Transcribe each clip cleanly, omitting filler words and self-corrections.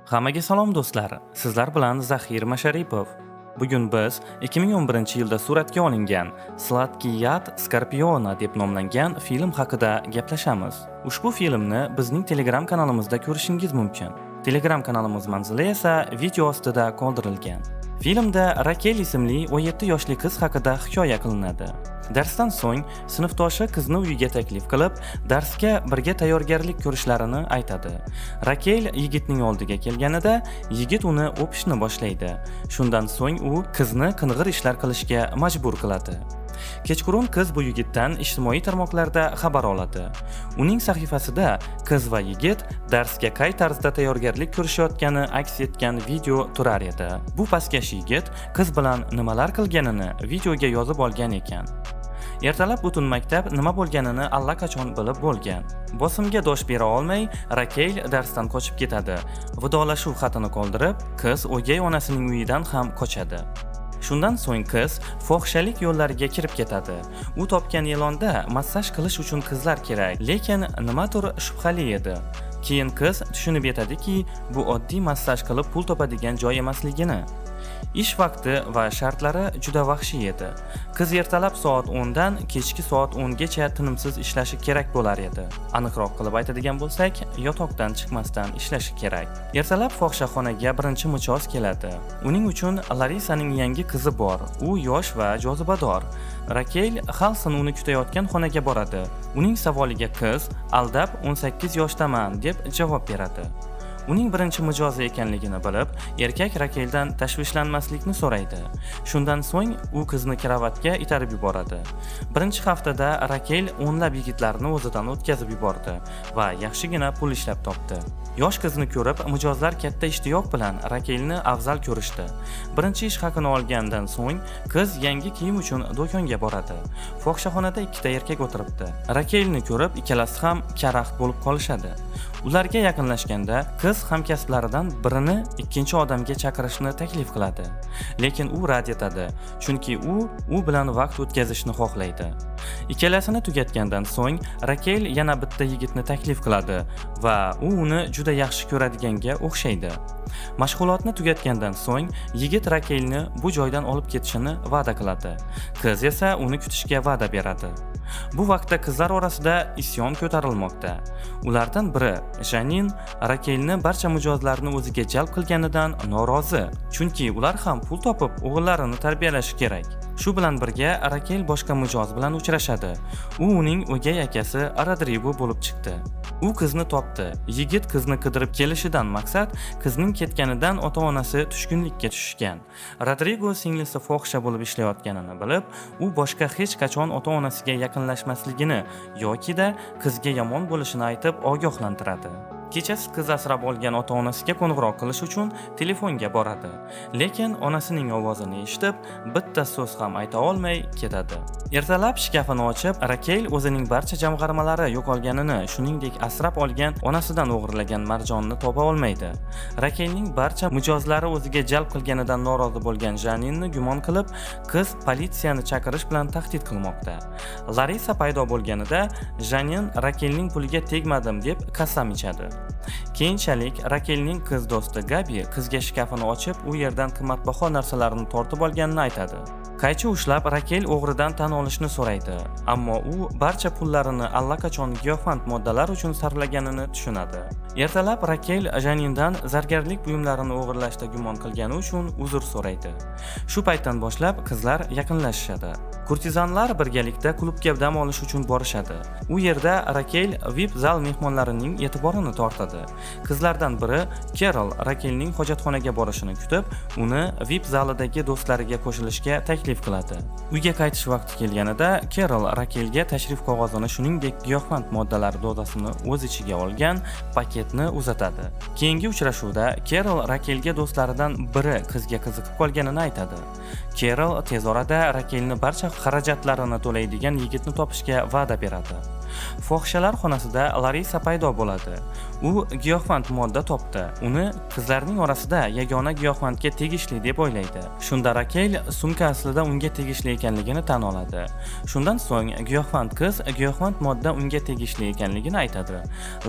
Hammaga salom, do'stlar. Sizlar bilan Zahir Masharipov. Bugun biz 2011-yilda suratga olingan "Сладкий яд Скорпиона" deb nomlangan film haqida gaplashamiz. Ushbu filmni bizning Telegram kanalimizda ko'rishingiz mumkin. Telegram kanalimiz manzili esa video ostida qoldirilgan. Filmda Rakel ismli 17 yoshli qiz haqida hikoya qilinadi. Darsdan so'ng sinfdoshi qizni uyiga taklif qilib, darsga birga tayyorgarlik ko'rishlarini aytadi. Rakel yigitning oldiga kelganida, yigit uni o'pishni boshlaydi. Shundan so'ng u qizni qing'ir ishlar qilishga majbur qiladi. Kechqurun qiz bu yigitdan ijtimoiy tarmoqlarda xabar oladi. Uning sahifasida qiz va yigit darsga qay tarzda tayyorgarlik ko'rishayotgani aks etgan video turar edi. Bu pastkash yigit qiz bilan nimalar qilganini videoga yozib olgan ekan. Ertalab butun maktab nima bo'lganini allaqachon bilib bo'lgan. Bosimga dosh bera olmay, Rakel darsdan qochib ketadi. Vidolashuv xatini qoldirib, qiz o'gay onasining uyidan ham qochadi. Shundan so'ng qiz fohishalik yo'llariga kirib ketadi. U topgan e'londa massaj qilish uchun qizlar kerak, lekin nimadir shubhali edi. Keyin qiz tushunib yetadiki, bu oddiy massaj qilib pul topadigan joy emasligini. Ish vaqti va shartlari juda vahshiy edi. Qiz ertalab soat 10 dan kechki soat 10 gacha tinimsiz ishlashi kerak bo'lar edi. Aniqroq qilib aytadigan bo'lsak, yotoqdan chiqmasdan ishlashi kerak. Ertalab fohishaxonaga birinchi mijoz keladi. Uning uchun Larisaning yangi qizi bor. U yosh va jozibador. Rakel Halson uni kutayotgan xonaga boradi. Uning savoliga qiz aldab "18 yoshdaman" deb javob beradi. Uning birinchi mijozi ekanligini bilib, erkak Rakeldan tashvishlanmaslikni so'raydi. Shundan so'ng u qizni kravatga itarib yuboradi. Birinchi haftada Rakel o'nlab yigitlarni o'zidan o'tkazib yubordi va yaxshigina pul ishlab topdi. Yosh qizni ko'rib, mijozlar katta ishtiyoq bilan Rakelni afzal ko'rishdi. Birinchi ish haqini olgandan so'ng qiz yangi kiyim uchun do'konga boradi. Fohishaxonada ikkita erkak o'tiribdi. Rakelni ko'rib, ikkalasi ham karaxt bo'lib qolishadi. Ularga yaqinlashganda qiz hamkasblaridan birini ikkinchi odamga chaqirishni taklif qiladi. Lekin u rad etadi, chunki u u bilan vaqt o'tkazishni xohlaydi. Ikkalasini tugatgandan so'ng Rakel yana bitta yigitni taklif qiladi va u uni juda yaxshi ko'radiganga o'xshaydi. Mashg'ulotni tugatgandan so'ng yigit Rakelni bu joydan olib ketishini va'da qiladi. Qiz esa uni kutishga va'da beradi. Bu vaqtda qizlar orasida isyon ko'tarilmoqda. Ulardan biri Janin Rakelni barcha mijozlarni o'ziga jalb qilganidan norozi, chunki ular ham pul topib o'g'illarini tarbiyalashi kerak. Shu bilan birga Rakel boshqa mijoz bilan uchrashadi. U uning o'gay akasi Rodrigo bo'lib chiqdi. U qizni topdi. Yigit qizni qidirib kelishidan maqsad qizning ketganidan ota-onasi tushkunlikka tushishgan. Rodrigo singlisi fohisha bo'lib ishlayotganini bilib, u boshqa hech qachon ota-onasiga yaqinlashmasligini yokida qizga yomon bo'lishini aytib ogohlantiradi. Kechasi qiz asrab olgan ota-onasiga qo'ng'iroq qilish uchun telefonga boradi. Lekin onasining ovozini eshitib, bitta so'z ham ayta olmay ketadi. Ertalab shkafini ochib, Rakel o'zining barcha jamg'armalari yo'qolganini, shuningdek asrab olgan onasidan o'g'irlagan marjonni topa olmaydi. Rakelning barcha mijozlari o'ziga jalb qilganidan norozi bo'lgan Janinni gumon qilib, qiz politsiyani chaqirish bilan tahdid qilmoqda. Larisa paydo bo'lganida Janin Rakelning puliga tegmadim deb qasam ichadi. Keyinchalik Rakelning qiz do'sti Gabi qizga shkafini ochib, u yerdan qimmatbaho narsalarni tortib olganini aytadi. Qaychi ushlab Rakel o'g'ridan tan olishni so'raydi, ammo u barcha pullarini allaqachon giyohvand moddalar uchun sarflaganini tushunadi. Ertalab Rakel Janindan zargarlik buyumlarini o'g'irlashda gumon qilgani uchun uzr so'raydi. Shu paytdan boshlab qizlar yaqinlashishadi. Kurtizanlar birgalikda klubga dam olish uchun borishadi. U yerda Rakel VIP zal mehmonlarining e'tiborini tortadi. Qizlardan biri Kerol Rakelning hojatxonaga borishini kutib, uni VIP zalidagi do'stlariga qo'shilishga taklif qiladi. Uyga qaytish vaqti kelganida Kerol Rakelga tashrif qog'ozini, shuningdek giyohvand moddalar dozasini o'z ichiga olgan paketni uzatadi. Keyingi uchrashuvda Kerol Rakelga do'stlaridan biri qizga qiziqib qolganini aytadi. Kerol tez orada Rakelni barcha xarajatlarini to'laydigan yigitni topishga va'da beradi. Fohishalar xonasida Larisa paydo bo'ladi. U giyohvand modda topdi. Uni qizlarning orasida yagona giyohvandga tegishli deb o'ylaydi. Shunda Rakel sumka aslida unga tegishli ekanligini tan oladi. Shundan so'ng giyohvand qiz giyohvand modda unga tegishli ekanligini aytadi.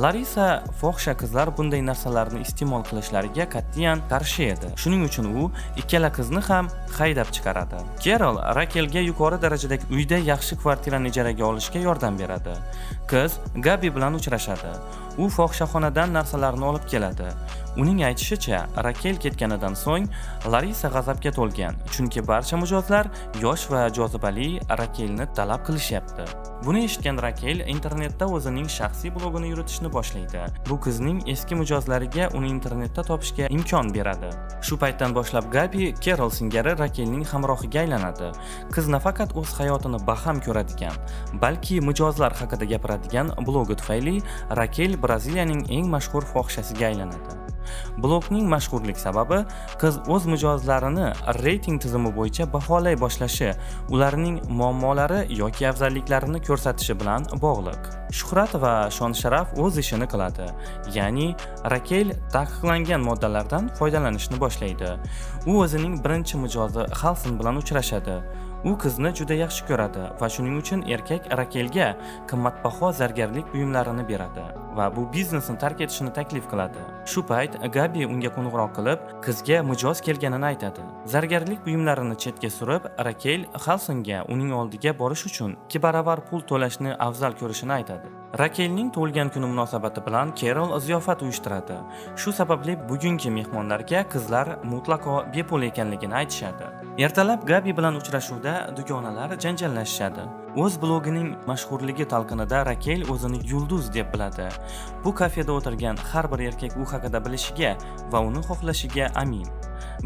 Larisa fohisha qizlar bunday narsalarni iste'mol qilishlariga qat'iyan qarshi edi. Shuning uchun u ikkala qizni ham haydab chiqaradi. Kerol Rakelga yuqori darajadagi uyda yaxshi kvartirani ijaraga olishga yordam beradi. Qiz Gabi bilan uchrashadi. U fohishaxonadan narsalarni olib keladi. Uning aytishicha, Rakel ketganidan so'ng Larisa g'azabga to'lgan, chunki barcha mijozlar yosh va jozibali Rakelni talab qilishyapti. Buni eshitgan Rakel internetda o'zining shaxsiy blogini yuritishni boshlaydi. Bu qizning eski mijozlariga uni internetda topishga imkon beradi. Shu paytdan boshlab Gabi Kerol singari Rakelning hamrohiga aylanadi. Qiz nafaqat o'z hayotini baham ko'radigan, balki mijozlar haqida gapiradigan blogi tufayli Rakel Braziliyaning eng mashhur fohishasiga aylanadi. Blogning mashhurlik sababi qiz o'z mijozlarini reyting tizimi bo'yicha baholay boshlashi, ularning muammolari yoki afzalliklarini ko'rsatishi bilan bog'liq. Shuhrat va shon-sharaf o'z ishini qiladi. Ya'ni Rakel taqiqlangan moddalardan foydalanishni boshlaydi. U o'zining birinchi mijozi Halson bilan uchrashadi. U qizni juda yaxshi ko'radi va shuning uchun erkak Rakelga qimmatbaho zargarlik buyumlarini beradi va bu biznesni tark etishini taklif qiladi. Shu payt Gabi unga qo'ng'iroq qilib, qizga mijoz kelganini aytadi. Zargarlik buyumlarini chetga surib, Rakel Halsonga uning oldiga borish uchun 2 baravar pul to'lashni afzal ko'rishini aytadi. Rakelning tug'ilgan kuni munosabati bilan Kerol ziyofat uyushtiradi. Shu sababli bugungi mehmonlarga qizlar mutlaqo bepul ekanligini aytishadi. Ertalab Gabi bilan uchrashuvda dugonalar janjallashishadi. O'z blogining mashhurligi talqinida Rakel o'zini yulduz deb biladi. Bu kafeda o'tirgan har bir erkak u haqida bilishiga va uni xohlashiga amin.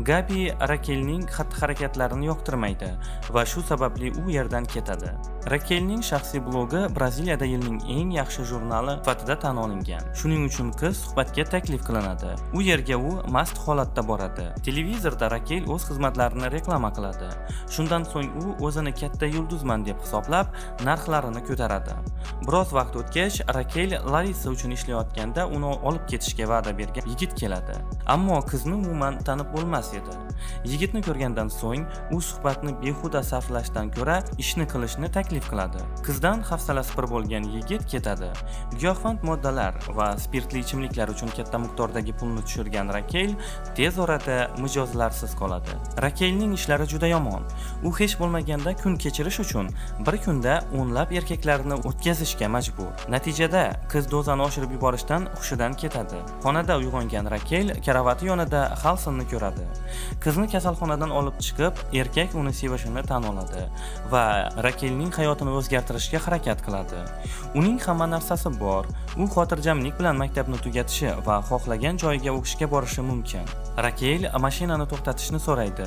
Gabi Rakelning xatti-harakatlarini yoqtirmaydi va shu sababli u yerdan ketadi. Rakelning shaxsiy blogi Braziliyada yilning eng yaxshi jurnali sifatida tan olingan. Shuning uchun qiz suhbatga taklif qilinadi. U yerga u mast holatda boradi. Televizorda Rakel o'z xizmatlarini reklama qiladi. Shundan so'ng u o'zini katta yulduzman deb hisoblab, narxlarini ko'taradi. Biroz vaqt o'tgach, Rakel Larisa uchun ishlayotganda uni olib ketishga va'da bergan yigit keladi. Ammo qizni umuman tanib bo'lmas edi. Yigitni ko'rgandan so'ng u suhbatni behuda sarflashdan ko'ra ishni qilishni taklif qiladi. Qizdan hafsalasi pir bo'lgan yigit ketadi. Giyohvand moddalar va spirtli ichimliklar uchun katta miqdordagi pulni tushirgan Rakel tez orada mijozlarsiz qoladi. Rakelning ishlari juda yomon. U hech bo'lmaganda kun kechirish uchun bir kunda o'nlab erkaklarni o'tkazishga majbur. Natijada qiz dozani oshirib yuborishdan hushidan ketadi. Xonada uyg'ongan Rakel karavati yonida Halsonni ko'radi. Qizni kasalxonadan olib chiqib, erkak uni sevishini tan oladi va Rakelning hayotini o'zgartirishga harakat qiladi. Uning hamma narsasi bor. U xotirjamlik bilan maktabni tugatishi va xohlagan joyiga o'qishga borishi mumkin. Rakel mashinani to'xtatishni so'raydi.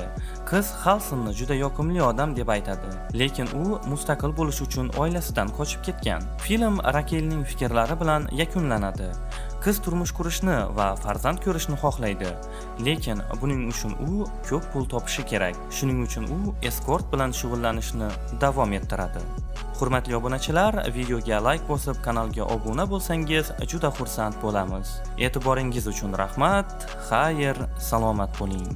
Qiz Halsonni juda yoqimli odam deb aytadi, lekin u mustaqil bo'lish uchun oilasidan qochib ketgan. Film Rakelning fikrlari bilan yakunlanadi. Qiz turmush qurishni va farzand ko'rishni xohlaydi, lekin buning uchun u ko'p pul topishi kerak. Shuning uchun u eskort bilan shug'ullanishni davom ettiradi. Hurmatli obunachilar, videoga layk bosib, kanalga obuna bo'lsangiz juda xursand bo'lamiz. E'tiboringiz uchun rahmat. Xayr, salomat bo'ling.